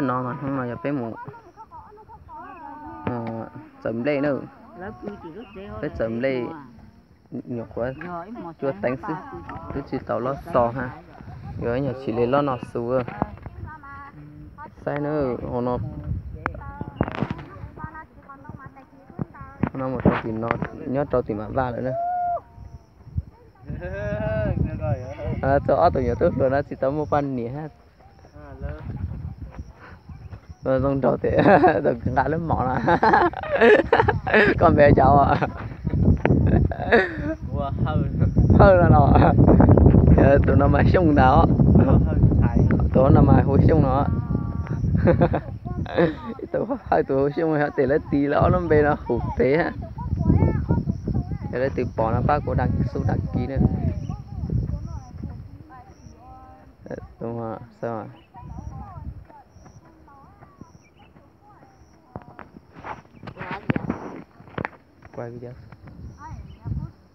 No mas hnub no yog peb mus txawm nplej na. Peb txawm nplej nyuam qhuav cua teev xwb, twb tsis tau loj xo hab. Yog ib nyuag tsis li loj no xwb. Saib na, hauv no, no mus rau tim no, nyob rau tim Mam Vaj lawm na. Txog ob tug nyuam tub hluas no tsis tau muaj poj niam hab. Zoo nraug tias nqa lub mom no. Koj npe cas? Hawj no los? Tus no mas Xyooj ntag os. Tus no mas hu Xyooj no. Tus Hawj tus hu Xyooj, yog tias lawv tis lawv ob lub npe no hum pem. Yog leej twg pom no pab kuv daj xub daj kis na.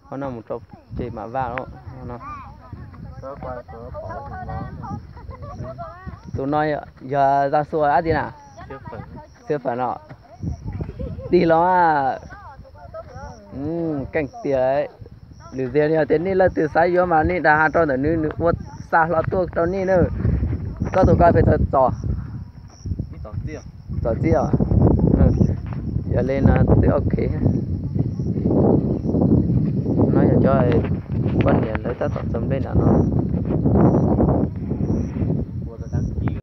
Hov no mus rau tsev Mam Vaj no. Tus no yog Zaj Xua dab tsi na? Xia Fam no. Tig los mas keej tiag. Lwm tiag yog tias nej leej twg xav yuav mas nej dag rau ntawm nws, nws ua xa hlo tuaj rau nej na. Koj tus ko pes tsawg Txos? Txos Txij os. Yog li no twb ok. No yog cov poj niam lawv tab tom txawm nplej nram no.